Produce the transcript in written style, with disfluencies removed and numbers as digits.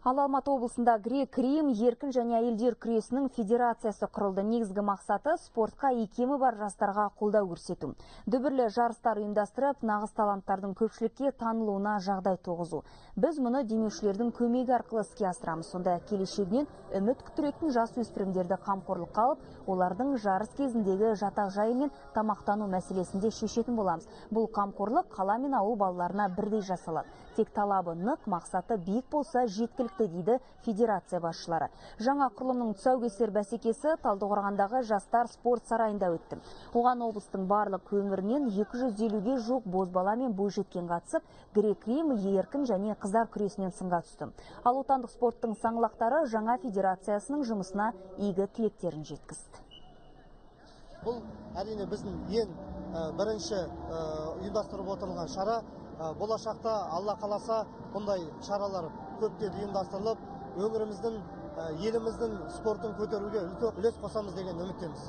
Ал Алматы облысында грек-рим, еркін және әйелдер күресінің федерациясы құрылды. Негізгі мақсаты спортқа икемі бар жастарға қолдау көрсету. Дүбірлі жарыстар ұйымдастырып, нағыз таланттардың көпшілікке танылуына жағдай туғызу. Біз мұны демеушілердің көмегі арқылы іске асырамыз. Сондай келешегінен үміт күттіретін жас өспірімдерді қамқорлыққа алып, олардың жарыс кезіндегі жатақ жайы мен тамақтану мәселесін де шешетін боламыз. Бұл қамқорлық қала мен ауыл балаларына бірдей жасалады. Тек талабы нық, мақсаты биік болса жеткілікті, дейді федерация басшылары. Жаңа құрылымның тұсаукесер бәсекесі Талдықорғандағы жастар спорт сарайында өтті. Оған облыстың барлық өңірінен 250-ге жуық бозбала мен бойжеткен қатысып, грек-рим, еркін және қыздар күресінен сынға түсті. Ал отандық спорттың саңлақтары жаңа федерациясының жұмысына игі тілектерін жеткізді. Бұл әрине біздің ең бірінші ұйымдастырып отырылған шара. Болашақта Алла қаласа бұндай шаралар көптеп ұйымдастырылып, өңіріміздің, еліміздің спортын көтеруге үлкен үлес қосамыз деген үміттеміз.